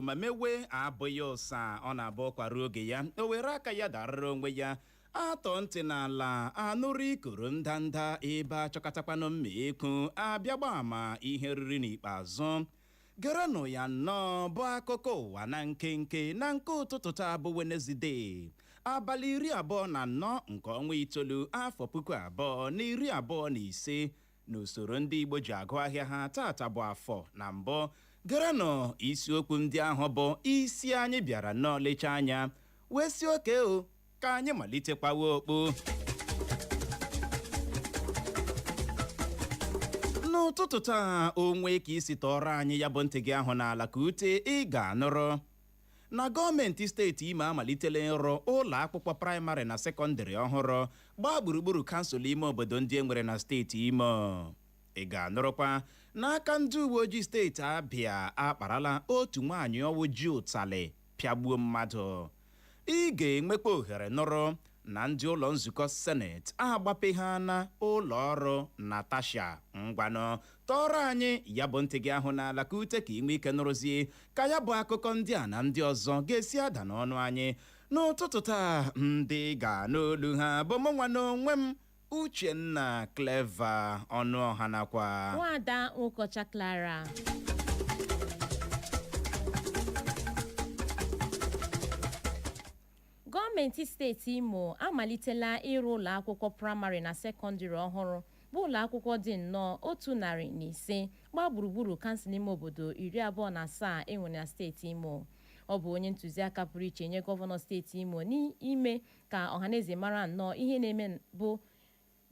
Ma mewe abụghị ụsa ọ na-abụ ụkwa ruo oge ya, o were aka ya darịrị onwe ya. Atọ ntị n'ala anụrụ ikoro ndanda, ebe achọkọtakwanụ mma ekwu abịa gba ama ihe riri n'ikpeazụ. Gerenụ ya nnọọ bụ akụkọ ụwa na nkenke na nke ụtụtụ taa bụ Wenezdee, abalị 24 nke ọnwa itoolu, afọ 2025, n'usoro ndị Igbo ji agụ ahịa ha. Tata bụ afọ na mbụ. Gerenụ isiokwu ndị ahụ bụ isi anyị bịara nnọọ lecha anya wee si oke o ka anyị malitekwawa okpu n'ụtụtụ taa. Onwe ka isi tọọrọ anyị ya bụ ntị gị ahụ n'ala ka ute, ị ga-anụrụ na gọọmenti steeti Imo amalitela ịrụ ụlọ akwụkwọ praịmarị na sekọndịrị ọhụrụ gbaa gburugburu kansụl ime obodo ndị e nwere na steeti Imo. Ị ga-anụrụkwa n'aka ndị uwe ojii steeti Abịa akparala otu nwaanyị ọwụ ji ụtalị pịagbuo mmadụ. Ị ga-enwekwa ohere nụrụ na ndị ụlọ nzukọ seneti agbapeghana ụlọ ọrụ Natasha. Ngwanụ, tọọrọ anyị ya bụ ntị gị ahụ n'ala ka ute, ka ị nwee ike nụrụzie ka ya bụ akụkọ ndị a na ndị ọzọ ga-esi ada n'ọnụ anyị n'ụtụtụ taa. Ndị ga-anụ olu ha bụ mụ nwa n'onwe m, Uchenna Clever Ọnụọha, nakwa Nwaada Nwokocha Clara. Gọọmenti steeti Imo amalitela ịrụ ụlọ akwụkwọ praịmarị na sekọndịrị ọhụrụ, bụ ụlọ akwụkwọ dị nnọọ 105 gbaa gburugburu kansụl ime obodo 27 e nwere na steeti Imo. Ọ bụ onye ntụziaka pụrụ iche nye gọvanọ steeti Imo n'ime ka ọhaneze mara nnọọ ihe na-eme bụ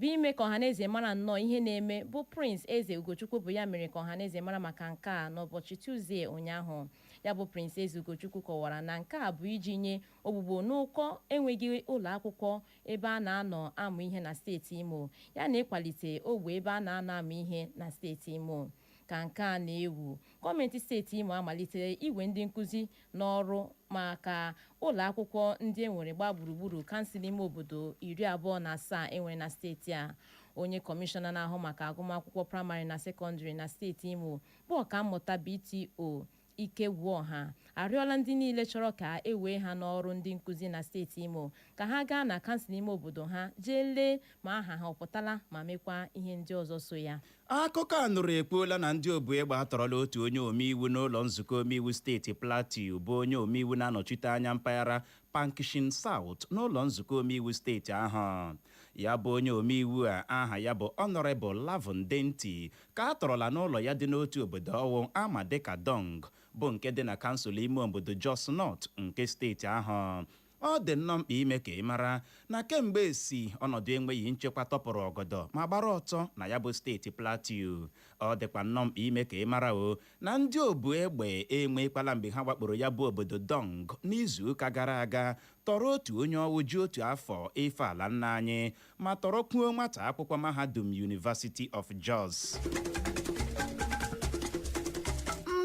ime ka ọhaneze mara nnọọ ihe na-eme, bụ Prince Eze Ugochukwu, bụ ya mere ka ọhaneze mara maka nke a n'ụbọchị Tuzdee ụnyaahụ. Ya bụ Prince Eze Ugochukwu kọwara na nke a bụ iji nye ogbugbo n'ụkọ enweghị ụlọ akwụkwọ ebe a na-anọ amụ ihe na steeti Imo, ya na ịkwalite ogbe ebe a na-anọ amụ ihe na steeti Imo. Ka nke a na-ewu, gọọmenti steeti Imo amalitela iwe ndị nkụzi n'ọrụ maka ụlọ akwụkwọ ndị e nwere gbaa gburugburu kansụl ime obodo 27 e nwere na steeti a. Onye kọmishọna na-ahụ maka agụmakwụkwọ praịmarị na sekọndịrị na steeti Imo, bụ Ọkammụta BTO Ikegwuọha, arịọla ndị niile chọrọ ka e wee ha n'ọrụ ndị nkụzi na steeti Imo ka ha gaa na kansụl ime obodo ha jee lee ma aha ha ọ pụtala, ma mekwa ihe ndị ọzọ so ya. Akụkọ a nụrụ ekwuola na ndị obu egbe atọrọla otu onye omeiwu n'ụlọ nzukọ omeiwu steeti Plateau, bụ onye omeiwu na-anọchite anya mpaghara Pankshin South n'ụlọ nzukọ omeiwu steeti ahụ. Ya bụ onye omeiwu a aha ya bụ Honorable Lavun Denti ka a tọrọla n'ụlọ ya dị n'otu obodo ọwụ ama dịka Dong, bụ nke dị na kansụl ime obodo Jos North nke steeti ahụ. Ọ dị nnọọ mkpa ime ka ị mara na kemgbe esi ọnọdụ enweghị nchekwa tọpụrụ ọgọdọ ma gbara ọtọ na ya bụ steeti Plateau. Ọ dịkwa nnọọ mkpa ime ka ị mara o na ndị obu egbe enwekwala mgbe ha wakporo ya bụ obodo Dong n'izu ụka gara aga, tọrọ otu onye ọwụ ji otu afọ efe ala nna anyị, ma tọrọkwuo nwata akwụkwọ mahadum University of Jos.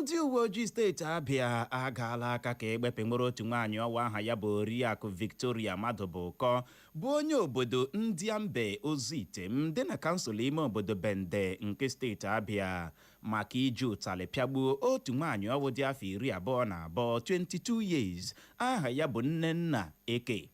Ndị uwe ojii steeti Abịa agaala aka ka egbe nwere otu nwaanyị ọwa aha ya bụ Oriakụ Victoria Madụbụkọ, bụ onye obodo Ndiambe Ozuitem dị na kansụl ime obodo Bende nke steeti Abịa, maka iji ụtalị pịagbuo otu nwaanyị ọwụ dị afọ 22, 22 years, aha ya bụ Nnenna Eke.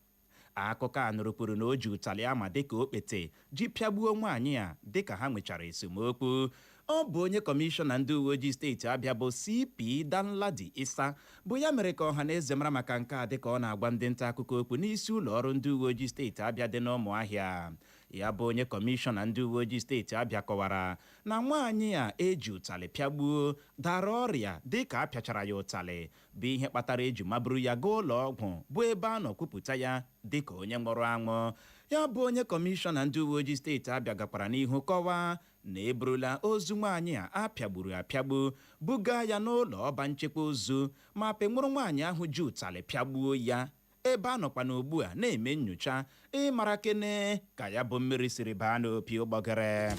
Akụkọ a nụrụ kwuru na o ji ụtalị ama dịka okpete ji pịagbuo nwaanyị a dịka ha nwechara esemokwu. Ọ bụ onye kọmishọna ndị uwe ojii steeti Abịa, bụ CP Danladi Isa, bụ ya mere ka ọha na eze mara maka nke a dịka ọ na-agwa ndị nta akụkọ okwu n'isi ụlọ ọrụ ndị uwe ojii steeti Abịa dị n'Ụmụahịa. Ya bụ onye kọmishọna ndị uwe ojii steeti Abịa kọwara na nwaanyị a eji ụtalị pịagbuo dara ọrịa dịka a pịachara ya ụtalị, bụ ihe kpatara eji maburu ya gaa ụlọ ọgwụ, bụ ebe a nọ kwupụta ya dịka onye nwụrụ anwụ. Ya bụ onye kọmishọna ndị uwe ojii steeti Abịa gakwara n'ihu kọwaa na eburula ozu nwaanyị a apịagburu apịagbu buga ya n'ụlọ ọba nchekwa ozu, ma pịnwụrụ nwaanyị ahụ ji ụtalị pịagbuo ya, ebe a nọkwa n'ugbu a na-eme nyocha ịmara kene ka ya bụ mmiri siri baa n'opi ụgbọgịrị.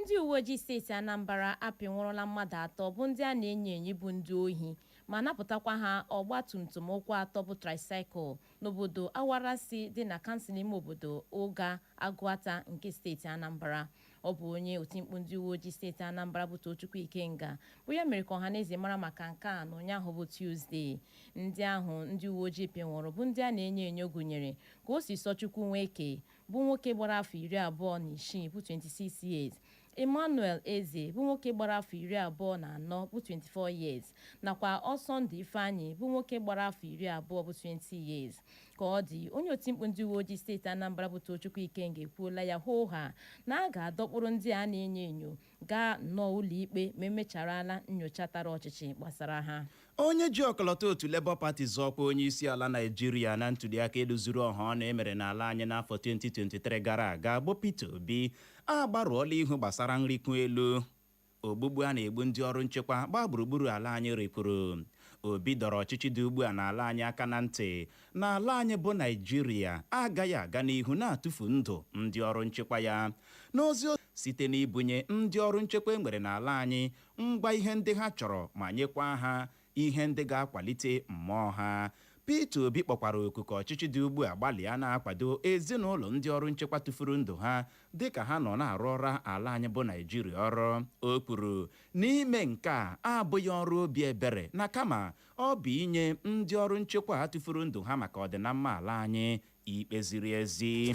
Ndị uwe ojii steeti Anambra apịnwụrụla mmadụ atọ bụ ndị a na-enyo enyo bụ ndị ohi, ma napụtakwa ha ọgba tum tum ụkwụ atọ bụ tricycle n'obodo Awarasi dị na kansụl ime obodo Ụga Agụata nke steeti Anambra. Ọ bụ onye otimkpu ndị uwe ojii steeti Anambra bụ Tochukwu Ikenga bụ ya mere ka ọhaneze mara maka nke a n'ụnyaahụ bụ Tuzdee. Ndị ahụ ndị uwe ojii pịnwụrụ bụ ndị a na-enyo enyo gụnyere ka o si Sọchukwu Nweke, bụ nwoke gbara afọ 26, bụ 26 years, Emmanuel Eze, bụ nwoke gbara afọ 24, bụ 24 years, nakwa Ọsọndụ Ifeanyị, bụ nwoke gbara afọ 20, bụ 20 years. Ka ọ dị, onye otimkpu ndị uwe ojii steeti Anambra bụ Tochukwu Ikenga ekwuola ya hoo ha na a ga-adọkpụrụ ndị a na-enyo enyo gaa nnọọ ụlọikpe ma emecharala nyocha tara ọchịchị gbasara ha. Onye ji ọkọlọtọ otu Labour Party zọọkwa onye isi ala Naijiria na ntuliaka elu zuru ọha ọnụ emere n'ala anyị n'afọ 2023 gara aga, bụ Peter Obi, agbarụọla ihu gbasara nrịkwu elu, ogbugbu a na-egbu ndị ọrụ nchekwa gbaa gburugburu ala anyị. Rekwuru Obi dọrọ ọchịchị dị ugbu a n'ala anyị aka na ntị na ala anyị bụ Naijiria agaghị aga n'ihu na-atụfu ndụ ndị ọrụ nchekwa ya n'ozi site n'ibunye ndị ọrụ nchekwa e nwere n'ala anyị ngwa ihe ndị ha chọrọ ma nyekwa ha ihe ndị ga-akwalite mmụọ ha. Peter Obi kpọkwara oku ka ọchịchị dị ugbu a gbalịa na-akwado ezinụlọ ndị ọrụ nchekwa tụfuru ndụ ha dịka ha nọ na-arụ ọrụ ala anyị bụ Naijiria ọrụ. O kwuru n'ime nke a abụghị ọrụ obi ebere, na kama ọ bụ inye ndị ọrụ nchekwa a tụfuru ndụ ha maka ọdịnamma ala anyị ikpe ziri ezi.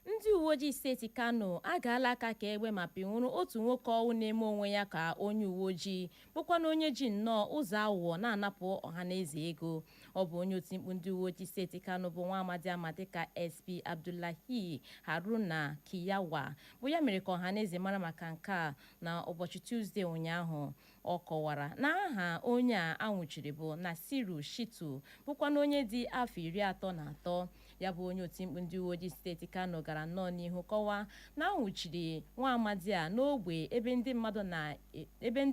Ndị uwe ojii steeti Kano agaala aka ka egbe ma pịnwụrụ otu nwoke ọwụ na-eme onwe ya ka onye uwe ojii, bụkwana onye ji nnọọ ụzọ aghụghọ na-anapụ ọhaneze ego. Ọ bụ onye otimkpu ndị uwe ojii steeti Kano bụ nwa amadi ama dịka SP Abdullahi Haruna Kiyawa bụ ya mere ka ọhaneze mara maka nke a na ụbọchị Tuzdee ụnyaahụ. Ọ kọwara na aha onye a anwụchiri bụ Nasiru Shitu, bụkwana onye dị afọ 33. Ya bụ onye otimkpu ndị uwe ojii steeti Kano gara nnọọ n'ihu kọwaa na anwụchiri nwa amadi a n'ogbe ebe ndị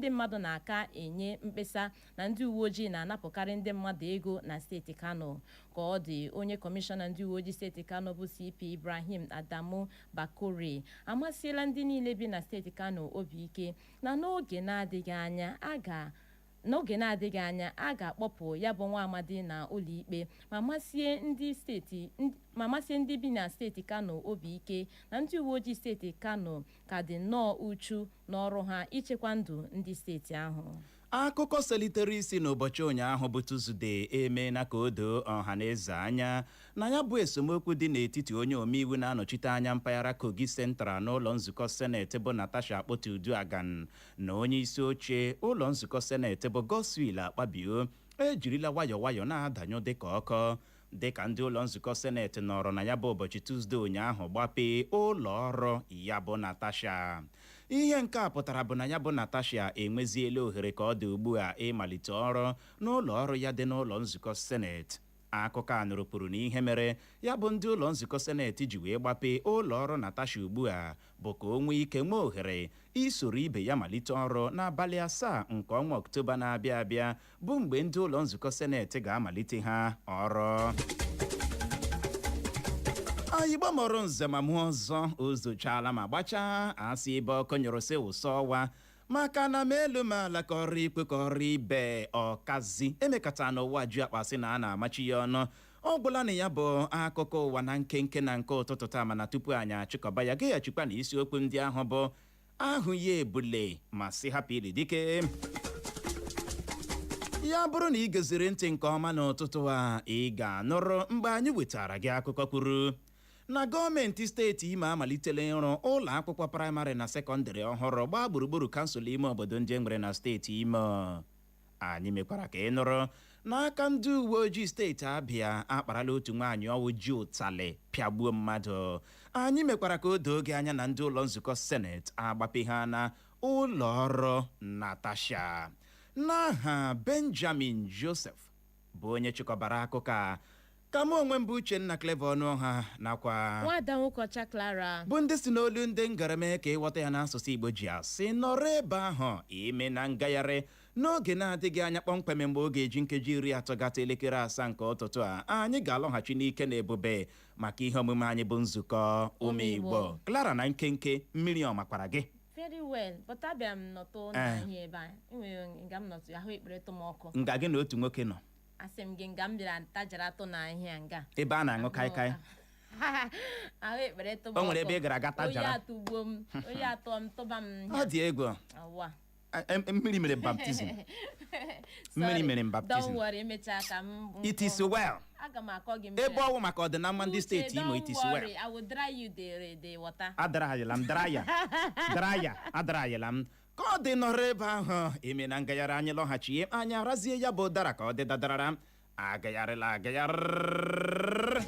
mmadụ na-aka enye mkpesa na ndị uwe ojii na-anapụkarị ndị mmadụ ego na steeti Kano. Ka ọ dị, onye kọmishọna ndị uwe ojii steeti Kano bụ CP Ibrahim Adamu Bakore amasịela ndị niile bi na steeti Kano obi ike na n'oge na-adịghị anya a ga-akpọpụ ya bụ nwa amadi na ụlọikpe, ma masie ndị bi na steeti Kano obi ike na ndị uwe ojii steeti Kano ka dị nnọọ uchu n'ọrụ ha ichekwa ndụ ndị steeti ahụ. Akụkọ selitere isi n'ụbọchị ụnyaahụ bụ Tuzdee emeela ka o doo ọha na eze anya na ya bụ esemokwu dị n'etiti onye omeiwu na-anọchite anya mpaghara Kogi Central n'ụlọ nzukọ Seneti bụ Natasha Akpoti-Uduaghan na onye isi oche ụlọ nzukọ Seneti bụ Godswill Akpabio ejirila nwayọọ nwayọọ na-adanyụ dịka ọkọ, dịka ndị ụlọ nzukọ Seneti nọrọ na ya bụ ụbọchị Tuzdee ụnyaahụ gbapee ụlọ ọrụ ya bụ Natasha. Ihe nke a pụtara bụ na ya bụ Natasha enweziela ohere ka ọ dị ugbu a ịmalite ọrụ n'ụlọ ọrụ ya dị n'ụlọ nzukọ Seneti. Akụkọ a nụrụ kwuru na ihe mere ya bụ ndị ụlọ nzukọ Seneti ji wee gbapee ụlọ ọrụ Natasha ugbu a bụ ka o nwee ike nwee ohere isoro ibe ya malite ọrụ n'abalị 7 nke ọnwa Ọktoba na-abịa abịa, bụ mgbe ndị ụlọ nzukọ Seneti ga-amalite ha ọrụ. Anyị gbamọrọ nze ma mụọ ọzọ o zochala ma gbachaa asị ebe ọkụ nyụrụ sị wụsọ ọwa, maka na ma elu ma ala ka ọrụ ikpe ka ọrụ ibe ọkazi emekata n'ụwa ju akpa sị na a na-amachi ya ọnụ. Ọ gwụla na ya bụ akụkọ ụwa na nkenke na nke ụtụtụ taa, mana tupu anyị achịkọba ya, gaghachikwa na isiokwu ndị ahụ bụ ahụ ya ebule ma sị hapụ ili dike ya. Bụrụ na ị geziri ntị nke ọma n'ụtụtụ a, ị ga-anụrụ mgbe anyị wetara gị akụkọ kwuru na gọọmenti steeti Imo amalitela ịrụ ụlọ akwụkwọ praịmarị na sekọndịrị ọhụrụ gbaa gburugburu kansụl ime obodo ndị e nwere na steeti Imo. Anyị mekwara ka ị nụrụ n'aka ndị uwe ojii steeti Abịa akparala otu nwaanyị ọwụ ji ụtalị pịagbuo mmadụ. Anyị mekwara ka o doo gị anya na ndị ụlọ nzukọ Seneti agbape ha na ụlọ ọrụ Natasha. N'aha Benjamin Joseph bụ onye chịkọbara akụkọ a, ka mụ onwe m bụ Uchenna Clever Ọnụọha nakwa nwada nwokocha Clara bụ ndị si n'olu ndị ngara mee ka ịghọta ya n'asụsụ Igbo ji asị nọrọ ebe ahụ ime na ngagharị. N'oge na-adịghị anya, kpọmkwem mgbe ọ ga-eji nkeji 30 gata elekere 7 nke ụtụtụ a, anyị ga-alọghachi n'ike na ebube maka ihe omume anyị bụ nzukọ ụmụ Igbo. Clara, na nkenke, mmiri ọ makwara gị? Very well, but abịa m nọtụ n'ahịa ebe a, enwere nga m nọtụ ahụ ekpere tụ m ọkụ. Nga gị na otu nwoke nọ? Asị m gị, nga m bịara tajara atụ n'ahịa nga. Ebe a na-aṅụ kaikai. Ahụ ekpere tụba O nwere ọkụ. ebe ị gara aga tajara. Oyi atụgbuo m, oyi atụọ m, tụba m. Ọ dị egwu. Awa. Mmiri mere baptism. Mmiri Sorry. mere m baptism. Don't worry, emechaa ka m It is well. Aga m akọ gị mmiri. Ebe ọwụ maka ọdịnamma ndị steeti Imo, it is Don't well. worry, I will dry you the water. Adarayịla m draya draya, adarayịla m ka ọ dị nọrọ ebe ahụ ime na ngagharị. Anyị lọghachie, anyị arazie ya bụ ụdara ka ọ dị dadarara agagharịla agagharị.